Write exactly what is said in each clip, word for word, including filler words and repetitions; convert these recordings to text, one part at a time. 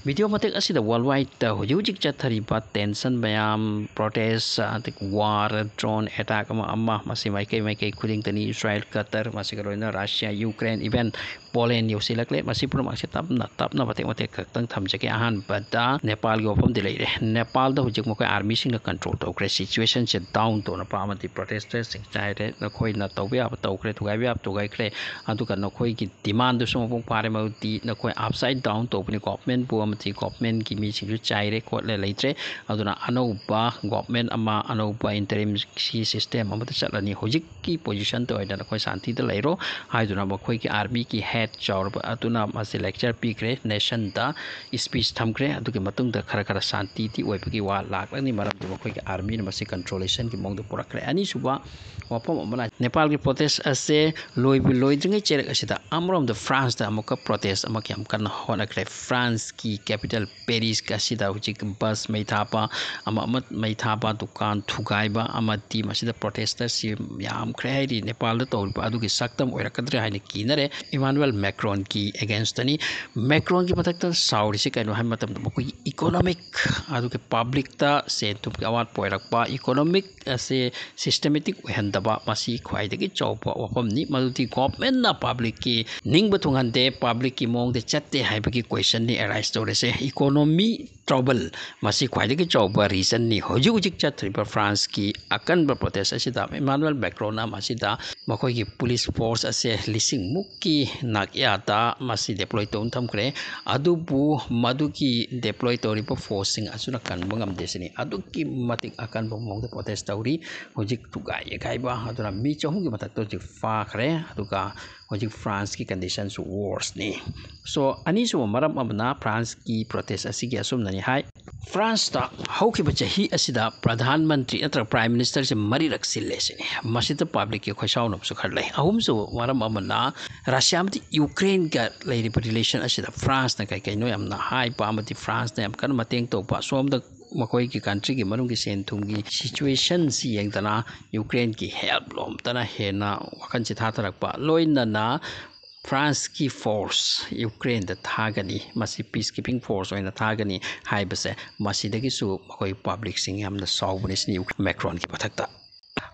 Video ꯃꯇꯦꯛ ꯑꯁꯤꯗ world ꯋꯥꯏꯗꯇ ꯍꯧꯖꯤꯛ ꯍꯧꯖꯤꯛ ꯆꯠꯊꯔꯤꯕ ꯇꯦꯟꯁꯟ ꯃꯌꯥꯝ, ꯄ꯭ꯔꯣꯇꯦꯁ, ꯑꯗꯒꯤ ꯋꯥꯔ, ꯗ꯭ꯔꯣꯟ ꯑꯦꯇꯥꯛ ꯑꯃ ꯑꯃ, ꯃꯁꯤ ꯃꯥꯏꯀꯩ ꯃꯥꯏꯀꯩ ꯈꯨꯗꯤꯡꯗꯅꯤ꯫ ꯏꯁꯔꯥꯏꯜ, ꯀꯇꯔ, ꯃꯁꯤꯒ ꯂꯣꯏꯅꯅ ꯔꯁꯤꯌꯥ, ꯌꯨꯀ꯭ꯔꯦꯟ, ꯏꯚꯦꯟ ꯄꯣꯂꯦꯟ ꯌꯧꯁꯤꯜꯂꯛꯂꯦ꯫ ꯃꯁꯤ ꯄꯨꯝꯅꯃꯛꯁꯦ ꯇꯞꯅ ꯇꯞꯅ ꯃꯇꯦꯛ ꯃꯇꯦꯛ ꯈꯛꯇꯪ ꯊꯝꯖꯒꯦ꯫ ꯑꯍꯥꯟꯕꯗ ꯅꯦꯄꯥꯜꯒꯤ ꯋꯥꯐꯝꯗꯤ ꯂꯩꯔꯦ꯫ ꯅꯦꯄꯥꯜꯗ ꯍꯧꯖꯤꯛ ꯃꯈꯣꯏ ꯑꯥꯔꯃꯤꯁꯤꯡꯅ ꯀꯟꯇ꯭ꯔꯣꯜ ꯇꯧꯈ꯭ꯔꯦ꯫ ꯁꯤꯆꯨꯋꯦꯁꯟꯁꯦ ꯗꯥꯎꯟ ꯇꯧꯅꯕ ꯑꯃꯗꯤ ꯄ꯭ꯔꯣꯇꯦꯁꯇꯔꯁꯤꯡ ꯆꯥꯏꯔꯦ, ꯅꯈꯣꯏꯅ ꯇꯧꯕ ꯌꯥꯕ ꯇꯧꯈ꯭ꯔꯦ, ꯊꯨꯒꯥꯏꯕ ꯌꯥꯕ ꯊꯨꯒꯥꯏꯈ꯭ꯔꯦ, ꯑꯗꯨꯒ ꯅꯈꯣꯏꯒꯤ ꯗꯤꯃꯥꯟꯗꯨꯁꯨ ꯃꯄꯨꯡ ꯐꯥꯔꯦ꯫ ꯃꯗꯨꯗꯤ ꯅꯈꯣꯏ ꯑꯞꯁꯥꯏꯠ ꯗꯥꯎꯟ ꯇꯧꯕꯅꯤ꯫ ꯒꯣꯚꯔꯟꯃꯦꯟꯕꯨ ꯑꯃꯗꯤ ꯒꯣꯚꯔꯟꯃꯦꯟꯒꯤ ꯃꯤꯁꯤꯡꯁꯨ ꯆꯥꯏꯔꯦ ꯈꯣꯠꯂꯦ ꯂꯩꯇ꯭ꯔꯦ꯫ ꯑꯗꯨꯅ ꯑꯅꯧꯕ ꯒꯣꯚꯔꯟꯃꯦꯟ ꯑꯃ, ꯑꯅꯧꯕ ꯏꯟꯇꯔꯤꯝꯒꯤ ꯁꯤꯁꯇꯦꯝ ꯑꯃꯗ ꯆꯠꯂꯅꯤ꯫ ꯍꯧꯖꯤꯛꯀꯤ ꯄꯣꯖꯤꯁꯟꯗ ꯑꯣꯏꯅ ꯅꯈꯣꯏ ꯁꯥꯟꯇꯤꯗ ꯂꯩꯔꯣ ꯍꯥꯏꯗꯨꯅ ꯃꯈꯣꯏꯒꯤ ꯑꯥꯔꯃꯤꯒꯤ ꯍꯦꯗ ꯆꯥꯎꯔꯕ ꯑꯗꯨꯅ ꯃꯁꯤ ꯂꯦꯛꯆꯔ ꯄꯤꯈ꯭ꯔꯦ, ꯅꯦꯁꯟꯗ ꯁ꯭ꯄꯤꯆ ꯊꯝꯈ꯭ꯔꯦ꯫ ꯑꯗꯨꯒꯤ ꯃꯇꯨꯡꯗ ꯈꯔ ꯈꯔ ꯁꯥꯟꯇꯤꯗꯤ ꯑꯣꯏꯕꯒꯤ ꯋꯥ ꯂꯥꯛꯂꯅꯤ, ꯃꯔꯝꯗꯤ ꯃꯈꯣꯏꯒꯤ ꯑꯥꯔꯃꯤꯅ ꯃꯁꯤ ꯀꯟꯇ꯭ꯔꯣꯂꯦꯁꯟꯒꯤ ꯃꯑꯣꯡꯗ ꯄꯨꯔꯛꯈ꯭ꯔꯦ꯫ ꯑꯅꯤꯁꯨꯕ ꯋꯥꯐꯝ ꯑꯃꯅ ꯅꯦꯄꯥꯜꯒꯤ ꯄ꯭ꯔꯣꯇꯦꯁ ꯑꯁꯦ ꯂꯣꯏꯕꯨ ꯂꯣꯏꯗ꯭ꯔꯤꯉꯩ ꯆꯩꯔꯛ ꯑꯁꯤꯗ ꯑꯃꯔꯣꯝꯗ ꯐ꯭ꯔꯥꯟꯁꯇ ꯑꯃꯨꯛꯀ ꯄ꯭ꯔꯣꯇꯦꯁ ꯑꯃ ꯌꯥꯝ ꯀꯟꯅ ꯍꯣꯠꯅꯈ꯭ꯔꯦ꯫ ꯐ꯭ꯔꯥꯟꯁꯀꯤ ꯀꯦꯄꯤꯇꯦꯜ ꯄꯦꯔꯤꯁ ꯑꯁꯤꯗ ꯍꯧꯖꯤꯛ ꯕꯁ ꯃꯩ ꯊꯥꯕ, ꯑꯃ ꯑꯃ ꯃꯩ ꯊꯥꯕ, ꯗꯨꯀꯥꯟ ꯊꯨꯒꯥꯏꯕ ꯑꯃꯗꯤ ꯃꯁꯤꯗ ꯄ꯭ꯔꯣꯇꯦꯁꯇꯔꯁꯤ ꯌꯥꯝꯈ꯭ꯔꯦ ꯍꯥꯏꯔꯤ꯫ ꯅꯦꯄꯥꯜꯗ ꯇꯧꯔꯤꯕ ꯑꯗꯨꯒꯤ ꯁꯛꯇꯝ ꯑꯣꯏꯔꯛꯀꯗ꯭ꯔꯦ ꯍꯥꯏꯅ ꯀꯤꯅꯔꯦ꯫ ꯏꯃꯥꯅꯨꯋꯦꯜ ꯃꯦꯀ꯭ꯔꯣꯟꯒꯤ ꯑꯦꯒꯦꯟꯁꯇꯅꯤ꯫ ꯃꯦꯀ꯭ꯔꯣꯟꯒꯤ ꯃꯊꯛꯇ ꯁꯥꯎꯔꯤꯁꯤ ꯀꯩꯅꯣ ꯍꯥꯏꯕ ꯃꯇꯝꯗ ꯃꯈꯣꯏꯒꯤ ꯏꯀꯣꯅꯣꯃꯤꯛ, ꯑꯗꯨꯒ ꯄꯕ꯭ꯂꯤꯛꯇ ꯁꯦꯟ ꯊꯨꯝꯒꯤ ꯑꯋꯥꯠꯄ ꯑꯣꯏꯔꯛꯄ, ꯏꯀꯣꯅꯣꯃꯤꯛ ꯑꯁꯦ ꯁꯤꯁꯇꯦꯃꯦꯇꯤꯛ ꯑꯣꯏꯍꯟꯗꯕ, ꯃꯁꯤ ꯈ꯭ꯋꯥꯏꯗꯒꯤ ꯆꯥꯎꯕ ꯋꯥꯐꯝꯅꯤ꯫ ꯃꯗꯨꯗꯤ ꯒꯣꯚꯔꯟꯃꯦꯟꯅ ꯄꯕ꯭ꯂꯤꯛꯀꯤ ꯅꯤꯡꯕ ꯊꯨꯡꯍꯟꯗꯦ, ꯄꯕ꯭ꯂꯤꯛꯀꯤ ꯃꯑꯣꯡꯗ ꯆꯠꯇꯦ ꯍꯥꯏꯕꯒꯤ ꯀꯣꯏꯁꯟꯅꯤ ꯑꯦꯔꯥꯏꯁ ꯇꯧꯔꯤꯁꯦ꯫ ꯏꯀꯣꯅꯣꯃꯤ ꯇ꯭ꯔꯕꯜ, ꯃꯁꯤ ꯈ꯭ꯋꯥꯏꯗꯒꯤ ꯆꯥꯎꯕ ꯔꯤꯖꯟꯅꯤ꯫ ꯍꯧꯖꯤꯛ ꯍꯧꯖꯤꯛ ꯆꯠꯊꯔꯤꯕ ꯐ꯭ꯔꯥꯟꯁꯀꯤ ꯑꯀꯟꯕ ꯄ꯭ꯔꯣꯇꯦꯁ ꯑꯁꯤꯗ ꯏꯃꯥꯅꯨꯋꯦꯜ ꯃꯦꯀ꯭ꯔꯣꯟꯅ ꯃꯁꯤꯗ ꯃꯈꯣꯏꯒꯤ ꯄꯨꯂꯤꯁ ꯐꯣꯔꯁ ꯑꯁꯦ ꯂꯤꯁꯤꯡ ꯃꯨꯛꯀꯤ ꯅꯥꯛꯌꯥꯗ ꯃꯁꯤ ꯗꯦꯄ꯭ꯂꯣꯏ ꯇꯧꯗꯨꯅ ꯊꯝꯈ꯭ꯔꯦ꯫ ꯑꯗꯨꯕꯨ ꯃꯗꯨꯒꯤ ꯗꯦꯄ꯭ꯂꯣꯏ ꯇꯧꯔꯤꯕ ꯐꯣꯔꯁꯁꯤꯡ ꯑꯁꯤꯅ ꯀꯟꯕ ꯉꯝꯗꯦ ꯁꯤꯅꯤ꯫ ꯑꯗꯨꯛꯀꯤ ꯃꯇꯤꯛ ꯑꯀꯟꯕ ꯃꯑꯣꯡꯗ ꯄ꯭ꯔꯣꯇꯦꯁ ꯇꯧꯔꯤ꯫ ꯍꯧꯖꯤꯛ ꯊꯨꯒꯥꯏ ꯌꯩꯈꯥꯏꯕ ꯑꯗꯨꯅ ꯃꯤ ꯆꯍꯨꯝꯒꯤ ꯃꯊꯛꯇ ꯍꯧꯖꯤꯛ ꯐꯥꯈ꯭ꯔꯦ꯫ ꯑꯗꯨꯒ ꯍꯧꯖꯤꯛ ꯐ꯭ꯔꯥꯟꯁꯀꯤ ꯀꯟꯗꯤꯁꯟꯁꯨ ꯋꯣꯔꯁꯅꯤ꯫ ꯁꯣ, ꯑꯅꯤꯁꯨꯕ ꯃꯔꯝ ꯑꯃꯅ ꯐ꯭ꯔꯥꯟꯁꯀꯤ ꯄ꯭ꯔꯣꯇꯦꯁ ꯑꯁꯤꯒꯤ ꯑꯁꯨꯝꯅꯅꯤ ꯍꯥꯏ꯫ ꯐ꯭ꯔꯥꯟꯁꯇ ꯍꯧꯈꯤꯕ ꯆꯍꯤ ꯑꯁꯤꯗ ꯄ꯭ꯔꯙꯥꯟ ꯃꯟꯇ꯭ꯔꯤ ꯅꯠꯇ꯭ꯔꯒ ꯄ꯭ꯔꯥꯏꯝ ꯃꯤꯅꯤꯁꯇꯔꯁꯦ ꯃꯔꯤꯔꯛ ꯁꯤꯜꯂꯦ ꯁꯤꯅꯤ꯫ ꯃꯁꯤꯗ ꯄꯕ꯭ꯂꯤꯛꯀꯤ ꯈꯣꯏꯁꯥꯎꯅꯕꯁꯨ ꯈꯔ ꯂꯩ꯫ ꯑꯍꯨꯝꯁꯨꯕ ꯃꯔꯝ ꯑꯃꯅ ꯔꯁꯤꯌꯥ ꯑꯃꯗꯤ ꯌꯨꯀ꯭ꯔꯦꯟꯒ ꯂꯩꯔꯤꯕ ꯔꯤꯂꯦꯁꯟ ꯑꯁꯤꯗ ꯐ꯭ꯔꯥꯟꯁꯅ ꯀꯩ ꯀꯩꯅꯣ ꯌꯥꯝꯅ ꯍꯥꯏꯕ ꯑꯃꯗꯤ ꯐ꯭ꯔꯥꯟꯁꯅ ꯌꯥꯝ ꯀꯟꯅ ꯃꯇꯦꯡ ꯇꯧꯕ, ꯑꯁꯣꯝꯗ ꯃꯈꯣꯏꯒꯤ ꯀꯟꯇ꯭ꯔꯤꯒꯤ ꯃꯅꯨꯡꯒꯤ ꯁꯦꯟ ꯊꯨꯝꯒꯤ ꯁꯤꯆꯨꯋꯦꯁꯟꯁꯤ ꯌꯦꯡꯗꯅ ꯌꯨꯀ꯭ꯔꯦꯟꯒꯤ ꯍꯦꯜꯞ ꯂꯣꯝꯇꯅ ꯍꯦꯟꯅ ꯋꯥꯈꯜꯁꯤ ꯊꯥꯊꯔꯛꯄ, ꯂꯣꯏꯅꯅ ꯐ꯭ꯔꯥꯟꯁꯀꯤ ꯐꯣꯔꯁ ꯌꯨꯀ꯭ꯔꯦꯟꯗ ꯊꯥꯒꯅꯤ, ꯃꯁꯤ peacekeeping force ꯑꯣꯏꯅ ꯊꯥꯒꯅꯤ ꯍꯥꯏꯕꯁꯦ, ꯃꯁꯤꯗꯒꯤꯁꯨ ꯃꯈꯣꯏ ꯄꯕ꯭ꯂꯤꯛꯁꯤꯡ ꯌꯥꯝꯅ ꯁꯥꯎꯕꯅꯤ ꯁꯤꯅꯤ ꯃꯦꯀ꯭ꯔꯣꯟꯒꯤ ꯃꯊꯛꯇ꯫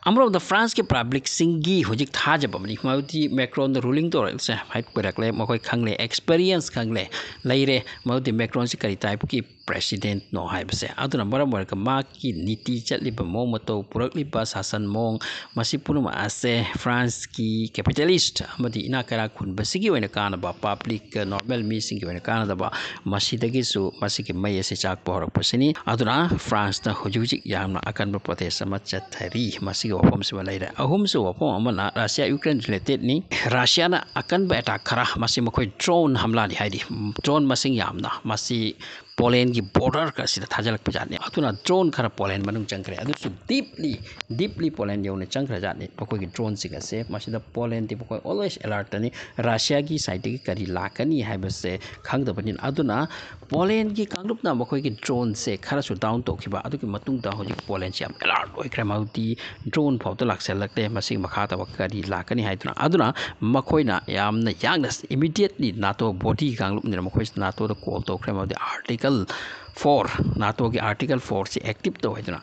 ꯑꯃꯔꯣꯝꯗ ꯐ꯭ꯔꯥꯟꯁꯀꯤ ꯄꯕ꯭ꯂꯤꯛꯁꯤꯡꯒꯤ ꯍꯧꯖꯤꯛ ꯊꯥꯖꯕ ꯑꯃꯅꯤ, ꯃꯗꯨꯗꯤ ꯃꯦꯀ꯭ꯔꯣꯟꯗ ꯔꯨꯂꯤꯡ ꯇꯧꯔꯛꯂꯤꯁꯦ ꯍꯥꯏ ꯀꯨꯏꯔꯛꯂꯦ, ꯃꯈꯣꯏ ꯈꯪꯂꯦ, ꯑꯦꯛꯁꯄꯤꯔꯤꯌꯦꯟꯁ ꯈꯪꯂꯦ, ꯂꯩꯔꯦ, ꯃꯗꯨꯗꯤ ꯃꯦꯀ꯭ꯔꯣꯟꯁꯤ ꯀꯔꯤ ꯇꯥꯏꯞꯀꯤ ꯄ꯭ꯔꯦꯁꯤꯗꯦꯟꯠꯅꯣ ꯍꯥꯏꯕꯁꯦ꯫ ꯑꯗꯨꯅ ꯃꯔꯝ ꯑꯣꯏꯔꯒ ꯃꯍꯥꯛꯀꯤ ꯅꯤꯇꯤ ꯆꯠꯂꯤꯕ ꯃꯑꯣꯡ ꯃꯇꯧ, ꯄꯨꯔꯛꯂꯤꯕ ꯁꯥꯁꯟ ꯃꯑꯣꯡ, ꯃꯁꯤ ꯄꯨꯝꯅꯃꯛ ꯑꯁꯦ ꯐ꯭ꯔꯥꯟꯁꯀꯤ ꯀꯦꯄꯤꯇꯦꯂꯤꯁ ꯑꯃꯗꯤ ꯏꯅꯥꯛ ꯀꯩꯔꯥꯛ ꯈꯨꯟꯕꯁꯤꯒꯤ ꯑꯣꯏꯅ ꯀꯥꯟꯅꯕ, ꯄꯕ꯭ꯂꯤꯛ ꯅꯣꯔꯃꯦꯜ ꯃꯤꯁꯤꯡꯒꯤ ꯑꯣꯏꯅ ꯀꯥꯟꯅꯗꯕ, ꯃꯁꯤꯗꯒꯤꯁꯨ ꯃꯁꯤꯒꯤ ꯃꯩ ꯑꯁꯤ ꯆꯥꯛꯄ ꯍꯧꯔꯛꯄꯁꯤꯅꯤ꯫ ꯑꯗꯨꯅ ꯐ꯭ꯔꯥꯟꯁꯇ ꯍꯧꯖꯤꯛ ꯍꯧꯖꯤꯛ ꯌꯥꯝꯅ ꯑꯀꯟꯕ ꯄ꯭ꯔꯣꯇꯦꯁ ꯑꯃ ꯆꯠꯊꯔꯤ꯫ ꯃꯁꯤꯒꯤ ꯋꯥꯐꯝꯁꯤꯃ ꯂꯩꯔꯦ꯫ ꯑꯍꯨꯝꯁꯨꯕ ꯋꯥꯐꯝ ꯑꯃꯅ ꯔꯁꯤꯌꯥ ꯌꯨꯀ꯭ꯔꯦꯟ ꯔꯤꯂꯦꯇꯦꯗꯅꯤ꯫ ꯔꯁꯤꯌꯥꯅ ꯑꯀꯟꯕ ꯑꯦꯇꯥꯛ ꯈꯔ, ꯃꯁꯤ ꯃꯈꯣꯏ ꯗ꯭ꯔꯣꯟ ꯍꯝꯂꯥꯅꯤ ꯍꯥꯏꯔꯤ, ꯗ꯭ꯔꯣꯟ ꯃꯁꯤꯡ ꯌꯥꯝꯅ, ꯃꯁꯤ ꯄꯣꯂꯦꯟꯒꯤ ꯕꯣꯔꯗꯔ ꯑꯁꯤꯗ ꯊꯥꯖꯤꯜꯂꯛꯄ ꯖꯥꯠꯅꯤ꯫ ꯑꯗꯨꯅ ꯗ꯭ꯔꯣꯟ ꯈꯔ ꯄꯣꯂꯦꯟ ꯃꯅꯨꯡ ꯆꯪꯈ꯭ꯔꯦ, ꯑꯗꯨꯁꯨ ꯗꯤꯞꯂꯤ ꯗꯤꯞꯂꯤ ꯄꯣꯂꯦꯟ ꯌꯧꯅ ꯆꯪꯈ꯭ꯔ ꯖꯥꯠꯅꯤ ꯃꯈꯣꯏꯒꯤ ꯗ꯭ꯔꯣꯟꯁꯤꯡ ꯑꯁꯦ꯫ ꯃꯁꯤꯗ ꯄꯣꯂꯦꯟꯗꯤ ꯃꯈꯣꯏ ꯑꯣꯜꯋꯦꯁ ꯑꯦꯂꯔꯠꯇꯅꯤ꯫ ꯔꯁꯤꯌꯥꯒꯤ ꯁꯥꯏꯠꯇꯒꯤ ꯀꯔꯤ ꯂꯥꯛꯀꯅꯤ ꯍꯥꯏꯕꯁꯦ ꯈꯪꯗꯕꯅꯤꯅ꯫ ꯑꯗꯨꯅ ꯄꯣꯂꯦꯟꯒꯤ ꯀꯥꯡꯂꯨꯞꯅ ꯃꯈꯣꯏꯒꯤ ꯗ꯭ꯔꯣꯟꯁꯦ ꯈꯔꯁꯨ ꯗꯥꯎꯟ ꯇꯧꯈꯤꯕ ꯑꯗꯨꯒꯤ ꯃꯇꯨꯡꯗ ꯍꯧꯖꯤꯛ ꯄꯣꯂꯦꯟꯁꯦ ꯌꯥꯝ ꯑꯦꯂꯔꯠ ꯑꯣꯏꯈ꯭ꯔꯦ, ꯃꯔꯝꯗꯤ ꯗ꯭ꯔꯣꯟ ꯐꯥꯎꯗ ꯂꯥꯛꯁꯤꯜꯂꯛꯂꯦ, ꯃꯁꯤꯒꯤ ꯃꯈꯥ ꯇꯥꯕ ꯀꯔꯤ ꯂꯥꯛꯀꯅꯤ ꯍꯥꯏꯗꯨꯅ꯫ ꯑꯗꯨꯅ ꯃꯈꯣꯏꯅ ꯌꯥꯝꯅ ꯌꯥꯡꯅ ꯏꯃꯤꯗꯤꯌꯦꯠꯂꯤ ꯅꯥꯇꯣ ꯕꯣꯗꯤ ꯀꯥꯡꯂꯨꯞꯅꯤꯅ ꯃꯈꯣꯏꯁꯤ ꯅꯥꯇꯣꯗ ꯀꯣꯜ ꯇꯧꯈ꯭ꯔꯦ, ꯃꯔꯝꯗꯤ ꯑꯥꯔꯇꯤꯀꯜ ꯐꯣꯔ, ꯅꯥꯇꯣꯒꯤ ꯑꯥꯔꯇꯤꯀꯜ ꯐꯣꯔꯁꯤ ꯑꯦꯛꯇꯤꯞ ꯇꯧ ꯍꯥꯏꯗꯨꯅ꯫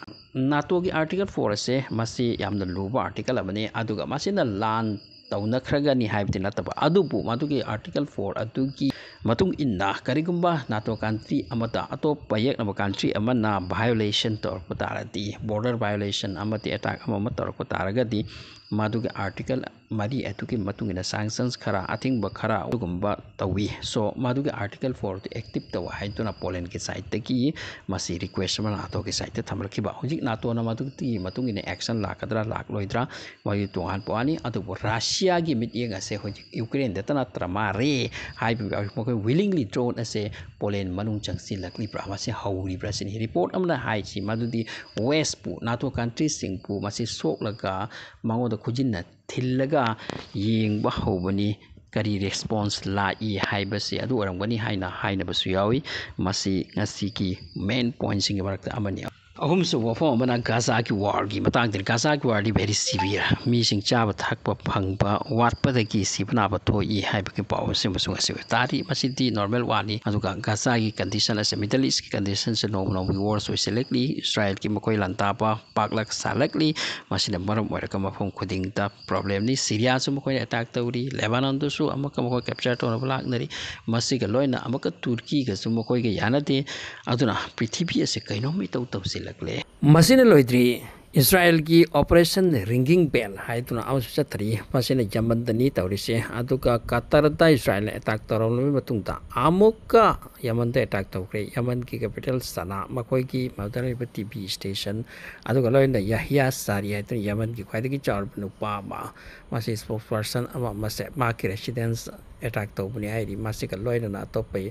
ꯅꯥꯇꯣꯒꯤ ꯑꯥꯔꯇꯤꯀꯜ ꯐꯣꯔ ꯑꯁꯦ ꯃꯁꯤ ꯌꯥꯝꯅ ꯂꯨꯕ ꯑꯥꯔꯇꯤꯀꯜ ꯑꯃꯅꯤ, ꯑꯗꯨꯒ ꯃꯁꯤꯅ ꯂꯥꯟ ꯇꯧꯅꯈ꯭ꯔꯒꯅꯤ ꯍꯥꯏꯕꯗꯤ ꯅꯠꯇꯕ, ꯑꯗꯨꯕꯨ ꯃꯗꯨꯒꯤ ꯑꯥꯔꯇꯤꯀꯜ ꯐꯣꯔ ꯑꯗꯨꯒꯤ ꯃꯇꯨꯡ ꯏꯟꯅ ꯀꯔꯤꯒꯨꯝꯕ ꯅꯥꯇꯣ ꯀꯟꯇ꯭ꯔꯤ ꯑꯃꯗ ꯑꯇꯣꯞꯄ ꯌꯦꯛꯅꯕ ꯀꯟꯇ꯭ꯔꯤ ꯑꯃꯅ ꯚꯥꯏꯑꯣꯂꯦꯁꯟ ꯇꯧꯔꯛꯄ ꯇꯥꯔꯗꯤ, ꯕꯣꯔꯗꯔ ꯚꯥꯏꯑꯣꯂꯦꯁꯟ ꯑꯃꯗꯤ ꯑꯦꯇꯥꯛ ꯑꯃ ꯑꯃ ꯇꯧꯔꯛꯄ ꯇꯥꯔꯒꯗꯤ, ꯃꯗꯨꯒꯤ ꯑꯥꯔꯇꯤꯀꯜ ꯃꯔꯤ ꯑꯗꯨꯒꯤ ꯃꯇꯨꯡ ꯏꯟꯅ ꯁꯦꯡꯁꯟꯁ ꯈꯔ, ꯑꯊꯤꯡꯕ ꯈꯔ ꯑꯗꯨꯒꯨꯝꯕ ꯇꯧꯏ꯫ ꯁꯣ ꯃꯗꯨꯒꯤ ꯑꯥꯔꯇꯤꯀꯜ ꯐꯣꯔ ꯑꯗꯨ ꯑꯦꯛꯇꯤꯞ ꯇꯧ ꯍꯥꯏꯗꯨꯅ ꯄꯣꯂꯦꯟꯒꯤ ꯁꯥꯏꯠꯇꯒꯤ ꯃꯁꯤ ꯔꯤꯀ꯭ꯋꯦꯁ ꯑꯃ ꯅꯥꯇꯣꯒꯤ ꯁꯥꯏꯠꯇ ꯊꯝꯂꯛꯈꯤꯕ꯫ ꯍꯧꯖꯤꯛ ꯅꯥꯇꯣꯅ ꯃꯗꯨꯒꯤ ꯃꯇꯨꯡ ꯏꯟꯅ ꯑꯦꯛꯁꯟ ꯂꯥꯛꯀꯗ꯭ꯔꯥ ꯂꯥꯛꯂꯣꯏꯗ꯭ꯔꯥ, ꯃꯗꯨ ꯇꯣꯉꯥꯟꯕ ꯋꯥꯅꯤ꯫ ꯑꯗꯨꯕꯨ ꯔꯁꯤꯌꯥꯒꯤ ꯃꯤꯠꯌꯦꯡ ꯑꯁꯦ ꯍꯧꯖꯤꯛ ꯌꯨꯀ꯭ꯔꯦꯟꯗꯇ ꯅꯠꯇ꯭ꯔ ꯃꯥꯔꯦ ꯍꯥꯏꯕ, ꯃꯈꯣꯏ ꯋꯤꯂꯤꯡꯂꯤ ꯗ꯭ꯔꯣꯟ ꯑꯁꯦ ꯄꯣꯂꯦꯟ ꯃꯅꯨꯡ ꯆꯪꯁꯤꯜꯂꯛꯂꯤꯕ꯭ꯔꯥ, ꯃꯁꯤ ꯍꯧꯔꯤꯕ꯭ꯔꯥ ꯁꯤꯅꯤ꯫ ꯔꯤꯄꯣꯔꯠ ꯑꯃꯅ ꯍꯥꯏꯁꯤ ꯃꯗꯨꯗꯤ ꯋꯦꯁꯄꯨ, ꯅꯥꯇꯣ ꯀꯟꯇ꯭ꯔꯤꯁꯤꯡꯕꯨ ꯃꯁꯤ ꯁꯣꯛꯂꯒ ꯃꯉꯣꯟꯗ ꯈꯨꯖꯤꯟꯅ ꯊꯤꯜꯂꯒ ꯌꯦꯡꯕ ꯍꯧꯕꯅꯤ꯫ ꯀꯔꯤ ꯔꯦꯁꯄꯣꯟꯁ ꯂꯥꯛꯏ ꯍꯥꯏꯕꯁꯤ ꯑꯗꯨ ꯑꯣꯏꯔꯝꯒꯅꯤ ꯍꯥꯏꯅ ꯍꯥꯏꯅꯕꯁꯨ ꯌꯥꯎꯏ꯫ ꯃꯁꯤ ꯉꯁꯤꯒꯤ ꯃꯦꯟ ꯄꯣꯏꯟꯁꯤꯡꯒꯤ ꯃꯔꯛꯇ ꯑꯃꯅꯤ꯫ ꯑꯍꯨꯝꯁꯨꯕ ꯋꯥꯐꯝ ꯑꯃꯅ ꯒꯥꯖꯥꯒꯤ ꯋꯥꯔꯒꯤ ꯃꯇꯥꯡꯗꯅꯤ꯫ ꯒꯥꯖꯥꯒꯤ ꯋꯥꯔꯗꯤ very severe, ꯃꯤꯁꯤꯡ ꯆꯥꯕ ꯊꯛꯄ ꯐꯪꯕ ꯋꯥꯠꯄꯗꯒꯤ ꯁꯤꯕ ꯅꯥꯕ ꯊꯣꯛꯏ ꯍꯥꯏꯕꯒꯤ ꯄꯥꯎ ꯑꯁꯤꯃꯁꯨ ꯉꯁꯤ ꯇꯥꯔꯤ꯫ ꯃꯁꯤꯗꯤ ꯅꯣꯔꯃꯦꯜ ꯋꯥꯔꯅꯤ꯫ ꯑꯗꯨꯒ ꯒꯥꯖꯥꯒꯤ ꯀꯟꯗꯤꯁꯟ ꯑꯁꯦ, ꯃꯤꯗꯜ ꯏꯁꯀꯤ ꯀꯟꯗꯤꯁꯟꯁꯦ ꯅꯣꯡꯃ ꯅꯣꯡꯃꯒꯤ ꯋꯥꯔꯁ ꯑꯣꯏꯁꯤꯜꯂꯛꯂꯤ꯫ ꯏꯁꯔꯥꯌꯦꯜꯒꯤ ꯃꯈꯣꯏ ꯂꯥꯟꯇꯥꯕ ꯄꯥꯛꯂꯛ ꯁꯥꯂꯛꯂꯤ꯫ ꯃꯁꯤꯅ ꯃꯔꯝ ꯑꯣꯏꯔꯒ ꯃꯐꯝ ꯈꯨꯗꯤꯡꯗ ꯄ꯭ꯔꯣꯕ꯭ꯂꯦꯝꯅꯤ꯫ ꯁꯤꯔꯤꯌꯥꯁꯨ ꯃꯈꯣꯏꯅ ꯑꯦꯇꯥꯛ ꯇꯧꯔꯤ, ꯂꯦꯕꯥꯅꯣꯟꯗꯨꯁꯨ ꯑꯃꯨꯛꯀ ꯃꯈꯣꯏ ꯀꯦꯞꯆꯔ ꯇꯧꯅꯕ ꯂꯥꯛꯅꯔꯤ꯫ ꯃꯁꯤꯒ ꯂꯣꯏꯅ ꯑꯃꯨꯛꯀ ꯇꯨꯔꯀꯤꯒꯁꯨ ꯃꯈꯣꯏꯒ ꯌꯥꯅꯗꯦ꯫ ꯑꯗꯨꯅ ꯄ꯭ꯔꯤꯊꯤꯕꯤ ꯑꯁꯤ ꯀꯩꯅꯣꯝ ꯏꯇꯧ ꯇꯧꯁꯤꯜꯂꯛꯂꯦ꯫ ꯃꯁꯤꯅ ꯂꯣꯏꯗ꯭ꯔꯤ꯫ ꯏꯁꯔꯥꯌꯦꯜꯒꯤ ꯑꯣꯄꯔꯦꯁꯟ ꯔꯤꯡꯒꯤꯡ ꯕꯦꯜ ꯍꯥꯏꯗꯨꯅ ꯑꯃꯁꯨ ꯆꯠꯊꯔꯤ꯫ ꯃꯁꯤꯅ ꯌꯃꯟꯗꯅꯤ ꯇꯧꯔꯤꯁꯦ꯫ ꯑꯗꯨꯒ ꯀꯇꯔꯗ ꯏꯁꯔꯥꯌꯦꯜꯅ ꯑꯦꯇꯥꯛ ꯇꯧꯔꯝꯂꯕ ꯃꯇꯨꯡꯗ ꯑꯃꯨꯛꯀ ꯌꯃꯟꯗ ꯑꯦꯇꯥꯛ ꯇꯧꯈ꯭ꯔꯦ꯫ ꯌꯃꯟꯒꯤ ꯀꯦꯄꯤꯇꯦꯜ ꯁꯅꯥ, ꯃꯈꯣꯏꯒꯤ ꯃꯗꯨꯗ ꯂꯩꯕ ꯇꯤ ꯚꯤ ꯁ꯭ꯇꯦꯁꯟ, ꯑꯗꯨꯒ ꯂꯣꯏꯅꯅ ꯌꯥꯍꯤꯌꯥ ꯁꯥꯔꯤ ꯍꯥꯏꯗꯨꯅ ꯌꯃꯟꯒꯤ ꯈ꯭ꯋꯥꯏꯗꯒꯤ ꯆꯥꯎꯔꯕ ꯅꯨꯄꯥ ꯑꯃ, ꯃꯁꯤ ꯁ꯭ꯄꯣꯛꯁ ꯄꯔꯁꯟ ꯑꯃ, ꯃꯁꯦ ꯃꯍꯥꯛꯀꯤ ꯔꯦꯁꯤꯗꯦꯟꯁ ꯑꯦꯇꯥꯛ ꯇꯧꯕꯅꯤ ꯍꯥꯏꯔꯤ꯫ ꯃꯁꯤꯒ ꯂꯣꯏꯅꯅ ꯑꯇꯣꯞꯄ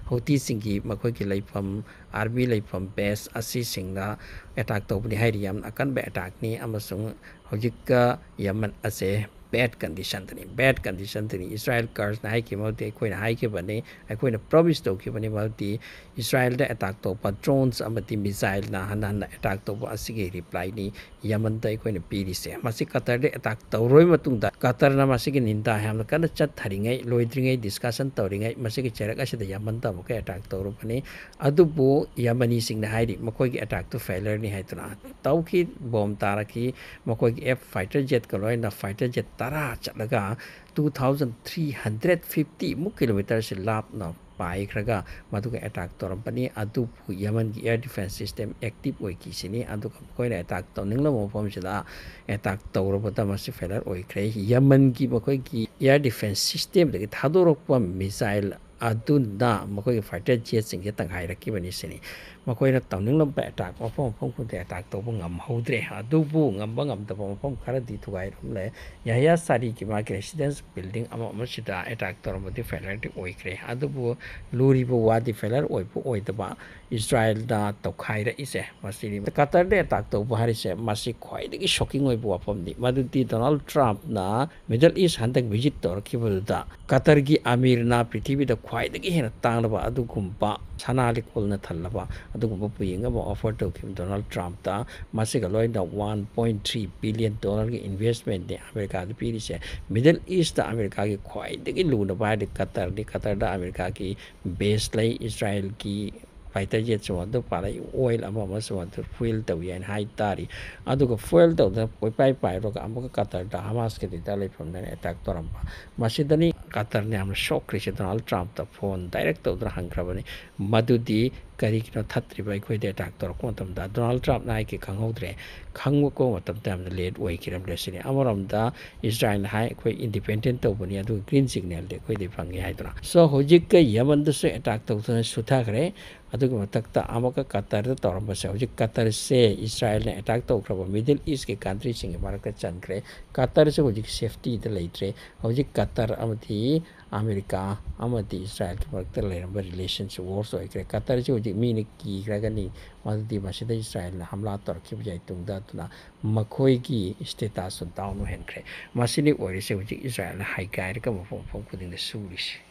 ꯍꯧꯇꯤꯁꯤꯡꯒꯤ ꯃꯈꯣꯏꯒꯤ ꯂꯩꯐꯝ, ꯑꯥꯔꯃꯤ ꯂꯩꯐꯝ ꯕꯦꯁ ꯑꯁꯤꯁꯤꯡꯗ ꯑꯦꯇꯥꯛ ꯇꯧꯕꯅꯤ ꯍꯥꯏꯔꯤ꯫ ꯌꯥꯝꯅ ꯑꯀꯟꯕ ꯑꯦꯇꯥꯛꯅꯤ꯫ ꯑꯃꯁꯨꯡ ꯍꯧꯖꯤꯛꯀ ꯌꯃꯟ ꯑꯁꯦ ꯕꯦꯗ ꯀꯟꯗꯤꯁꯟꯗꯅꯤ, ꯕꯦꯗ ꯀꯟꯗꯤꯁꯟꯗꯅꯤ꯫ ꯏꯁꯔꯥꯌꯦꯜ ꯀꯔꯁꯅ ꯍꯥꯏꯈꯤꯕ ꯃꯈꯩ ꯑꯩꯈꯣꯏꯅ ꯍꯥꯏꯈꯤꯕꯅꯤ, ꯑꯩꯈꯣꯏꯅ ꯄ꯭ꯔꯣꯃꯤꯁ ꯇꯧꯈꯤꯕꯅꯤ, ꯃꯗꯨꯗꯤ ꯏꯁꯔꯥꯌꯦꯜꯗ ꯑꯦꯇꯥꯛ ꯇꯧꯕ ꯗ꯭ꯔꯣꯟꯁ ꯑꯃꯗꯤ ꯃꯤꯁꯥꯏꯜꯅ ꯍꯟꯅ ꯍꯟꯅ ꯑꯦꯇꯥꯛ ꯇꯧꯕ ꯑꯁꯤꯒꯤ ꯔꯤꯄ꯭ꯂꯥꯏꯅꯤ ꯌꯃꯟꯗ ꯑꯩꯈꯣꯏꯅ ꯄꯤꯔꯤꯁꯦ꯫ ꯃꯁꯤ ꯀꯇꯔꯗ ꯑꯦꯇꯥꯛ ꯇꯧꯔꯕ ꯃꯇꯨꯡꯗ, ꯀꯇꯔꯅ ꯃꯁꯤꯒꯤ ꯅꯤꯟꯗꯥ ꯌꯥꯝꯅ ꯀꯟꯅ ꯆꯠꯊꯔꯤꯉꯩ, ꯂꯣꯏꯗ꯭ꯔꯤꯉꯩ, ꯗꯤꯁꯀꯁꯟ ꯇꯧꯔꯤꯉꯩ, ꯃꯁꯤꯒꯤ ꯆꯩꯔꯛ ꯑꯁꯤꯗ ꯌꯃꯟꯗ ꯑꯃꯨꯛꯀ ꯑꯦꯇꯥꯛ ꯇꯧꯔꯨꯕꯅꯤ꯫ ꯑꯗꯨꯕꯨ ꯌꯃꯅꯤꯁꯤꯡꯅ ꯍꯥꯏꯔꯤ ꯃꯈꯣꯏꯒꯤ ꯑꯦꯇꯥꯛꯇꯨ ꯐꯦꯂꯔꯅꯤ ꯍꯥꯏꯗꯨꯅ꯫ ꯇꯧꯈꯤ, ꯕꯣꯝ ꯇꯥꯔꯛꯈꯤ꯫ ꯃꯈꯣꯏꯒꯤ ꯑꯦꯐ ꯐꯥꯏꯇꯔ ꯖꯦꯠꯀ ꯂꯣꯏꯅꯅ ꯐꯥꯏꯇꯔ ꯖꯦꯠ ꯇꯔꯥ ꯆꯠꯂꯒ two thousand three hundred fifty ꯃꯨꯛ ꯀꯤꯂꯣꯃꯤꯇꯔꯁꯤ ꯂꯥꯞꯅ ꯄꯥꯏꯈ꯭ꯔꯒ ꯃꯗꯨꯒ ꯑꯦꯇꯥꯛ ꯇꯧꯔꯝꯕꯅꯤ꯫ ꯑꯗꯨꯕꯨ ꯌꯃꯟꯒꯤ ꯑꯦꯌꯔ ꯗꯤꯐꯦꯟꯁ ꯁꯤꯁꯇꯦꯝ ꯑꯦꯛꯇꯤꯚ ꯑꯣꯏꯈꯤꯁꯤꯅꯤ꯫ ꯑꯗꯨꯒ ꯃꯈꯣꯏꯅ ꯑꯦꯇꯥꯛ ꯇꯧꯅꯤꯡꯂꯕ ꯃꯐꯝꯁꯤꯗ ꯑꯦꯇꯥꯛ ꯇꯧꯔꯕꯗ ꯃꯁꯤ ꯐꯦꯂꯔ ꯑꯣꯏꯈ꯭ꯔꯦ꯫ ꯌꯃꯟꯒꯤ ꯃꯈꯣꯏꯒꯤ ꯑꯦꯌꯔ ꯗꯤꯐꯦꯟꯁ ꯁꯤꯁꯇꯦꯝꯗꯒꯤ ꯊꯥꯗꯣꯔꯛꯄ ꯃꯤꯁꯥꯏꯜ ꯑꯗꯨꯅ ꯃꯈꯣꯏꯒꯤ ꯐꯥꯏꯇꯔ ꯖꯦꯠꯁꯤꯡꯁꯦ ꯇꯪꯈꯥꯏꯔꯛꯈꯤꯕꯅꯤ ꯁꯤꯅꯤ꯫ ꯃꯈꯣꯏꯅ ꯇꯧꯅꯤꯡꯂꯝꯕ ꯑꯦꯇꯥꯛ ꯃꯐꯝ ꯃꯐꯝ ꯈꯨꯗꯤꯡ ꯑꯦꯇꯥꯛ ꯇꯧꯕ ꯉꯝꯍꯧꯗ꯭ꯔꯦ꯫ ꯑꯗꯨꯕꯨ ꯉꯝꯕ ꯉꯝꯗꯕ ꯃꯐꯝ ꯈꯔꯗꯤ ꯊꯨꯒꯥꯏꯔꯝꯂꯦ꯫ ꯌꯥꯍꯌꯥ ꯁꯥꯔꯤꯒꯤ ꯃꯥꯒꯤ ꯔꯦꯁꯤꯗꯦꯟꯁ ꯕꯤꯜꯗꯤꯡ ꯑꯃ ꯑꯃꯁꯤꯗ ꯑꯦꯇꯥꯛ ꯇꯧꯔꯝꯕꯗꯤ ꯐꯦꯂꯔꯗꯤ ꯑꯣꯏꯈ꯭ꯔꯦ꯫ ꯑꯗꯨꯕꯨ ꯂꯨꯔꯤꯕ ꯋꯥꯗꯤ ꯐꯦꯂꯔ ꯑꯣꯏꯕ ꯑꯣꯏꯗꯕ ꯏꯁꯔꯥꯌꯦꯜꯗ ꯇꯧꯈꯥꯏꯔꯛꯏꯁꯦ ꯃꯁꯤꯅꯤ꯫ ꯀꯇꯔꯗ ꯑꯦꯇꯥꯛ ꯇꯧꯕ ꯍꯥꯏꯔꯤꯁꯦ ꯃꯁꯤ ꯈ꯭ꯋꯥꯏꯗꯒꯤ ꯁꯣꯛꯀꯤꯡ ꯑꯣꯏꯕ ꯋꯥꯐꯝꯅꯤ꯫ ꯃꯗꯨꯗꯤ ꯗꯣꯅꯥꯜꯗ ꯇ꯭ꯔꯝꯞꯅ ꯃꯤꯗꯜ ꯏꯁ ꯍꯟꯗꯛ ꯚꯤꯖꯤꯠ ꯇꯧꯔꯛꯈꯤꯕꯗꯨꯗ ꯀꯇꯔꯒꯤ ꯑꯃꯤꯔꯅ ꯄ꯭ꯔꯤꯊꯤꯕꯤꯗ ꯈ꯭ꯋꯥꯏꯗꯒꯤ ꯍꯦꯟꯅ ꯇꯥꯡꯂꯕ ꯑꯗꯨꯒꯨꯝꯕ ꯁꯅꯥ ꯂꯤꯛꯀꯣꯜꯅ ꯊꯜꯂꯕ ꯑꯗꯨꯒꯨꯝꯕ ꯄꯨꯌꯦꯡ ꯑꯃ offer ꯇꯧꯈꯤꯕ ꯗꯣꯅꯥꯜꯗ ꯇ꯭ꯔꯝꯞꯇ꯫ ꯃꯁꯤꯒ ꯂꯣꯏꯅꯅ one point three billion dollarꯒꯤ investmentꯅꯤ ꯑꯃꯦꯔꯤꯀꯥꯗ ꯄꯤꯔꯤꯁꯦ꯫ Middle Eastꯇ ꯑꯃꯦꯔꯤꯀꯥꯒꯤ ꯈ꯭ꯋꯥꯏꯗꯒꯤ ꯂꯨꯅ ꯄꯥꯏꯔꯗꯤ ꯀꯇꯔꯅꯤ꯫ ꯀꯇꯔꯗ ꯑꯃꯦꯔꯤꯀꯥꯒꯤ base ꯂꯩ, ꯏꯖꯔꯥꯏꯜꯒꯤ fighter jetꯁꯨ ꯑꯗꯨ ꯄꯥꯜꯂꯛꯏ, oil ꯑꯃ ꯑꯃꯁꯨ ꯑꯗꯨ fuel ꯇꯧꯏ ꯍꯥꯏꯅ ꯍꯥꯏ ꯇꯥꯔꯤ꯫ ꯑꯗꯨꯒ fuel ꯇꯧꯗꯅ ꯀꯣꯏꯄꯥꯏ ꯄꯥꯏꯔꯨꯔꯒ ꯑꯃꯨꯛꯀ ꯀꯇꯔꯗ ꯍꯃꯥꯁꯀꯤ ꯂꯤꯗꯔ ꯂꯩꯐꯝꯗꯅ attack ꯇꯧꯔꯝꯕ꯫ ꯃꯁꯤꯗꯅꯤ ꯀꯇꯔꯅ ꯌꯥꯝꯅ ꯁꯣꯛꯈ꯭ꯔꯤꯁꯦ꯫ ꯗꯣꯅꯥꯜꯗ ꯇ꯭ꯔꯝꯞꯇ phone direct ꯇꯧꯗꯨꯅ ꯍꯪꯈ꯭ꯔꯕꯅꯤ꯫ ꯃꯗꯨꯗꯤ ꯀꯔꯤꯒꯤꯅꯣ ꯊꯠꯇ꯭ꯔꯤꯕ? ꯑꯩꯈꯣꯏꯗ attack ꯇꯧꯔꯛꯄ ꯃꯇꯝꯗ ꯗꯣꯅꯥꯜꯗ ꯇ꯭ꯔꯝꯞꯅ ꯍꯥꯏꯒꯦ ꯈꯪꯍꯧꯗ꯭ꯔꯦ, ꯈꯪꯉꯛꯄ ꯃꯇꯝꯗ ꯌꯥꯝꯅ late ꯑꯣꯏꯈꯤꯔꯝꯂꯦ ꯁꯤꯅꯤ꯫ ꯑꯃꯔꯣꯝꯗ ꯏꯖꯔꯥꯏꯜꯅ ꯍꯥꯏ, "ꯑꯩꯈꯣꯏ independent ꯇꯧꯕꯅꯤ, ꯑꯗꯨꯒ green signalꯗꯤ ꯑꯩꯈꯣꯏꯗꯩ ꯐꯪꯉꯤ" ꯍꯥꯏꯗꯅ꯫ So ꯍꯧꯖꯤꯛꯀ ꯌꯃꯟꯗꯁꯨ attack ꯇꯧꯗꯨꯅ ꯁꯨꯊꯈ꯭ꯔꯦ꯫ ꯑꯗꯨꯒꯤ ꯃꯊꯛꯇ ꯑꯃꯨꯛꯀ ꯀꯇꯔꯗ ꯇꯧꯔꯝꯕꯁꯦ, ꯍꯧꯖꯤꯛ ꯀꯇꯔꯁꯦ ꯏꯖꯔꯥꯏꯜꯅ attack ꯇꯧꯈ꯭ꯔꯕ Middle Eastꯀꯤ countryꯁꯤꯡꯒꯤ ꯃꯔꯛꯇ ꯆꯟꯈ꯭ꯔꯦ꯫ ꯀꯇꯔꯁꯦ ꯍꯧꯖꯤꯛ safetyꯗ ꯂꯩꯇ꯭ꯔꯦ꯫ ꯍꯧꯖꯤꯛ ꯀꯇꯔ ꯑꯃꯗꯤ ꯑꯃꯦꯔꯤꯀꯥ ꯑꯃꯗꯤ ꯏꯖꯔꯥꯏꯜꯒꯤ ꯃꯔꯛꯇ ꯂꯩꯔꯝꯕ relationꯁꯤ worse ꯑꯣꯏꯈ꯭ꯔꯦ꯫ ꯀꯇꯔꯁꯤ ꯍꯧꯖꯤꯛ ꯃꯤꯅ ꯀꯤꯈ꯭ꯔꯒꯅꯤ, ꯃꯗꯨꯗꯤ ꯃꯁꯤꯗ ꯏꯖꯔꯥꯏꯜꯅ ꯍꯝꯂꯥ ꯇꯧꯔꯛꯈꯤꯕ ꯌꯥꯏ ꯇꯨꯡꯗ, ꯑꯗꯨꯅ ꯃꯈꯣꯏꯒꯤ statusꯁꯨ down ꯑꯣꯏꯍꯟꯈ꯭ꯔꯦ꯫ ꯃꯁꯤꯅꯤ ꯑꯣꯏꯔꯤꯁꯦ ꯍꯧꯖꯤꯛ ꯏꯖꯔꯥꯏꯜꯅ ꯍꯥꯏꯒꯥꯏꯔꯒ ꯃꯐꯝ ꯃꯐꯝ ꯈꯨꯗꯤꯡꯗ ꯁꯨꯔꯤꯁꯦ꯫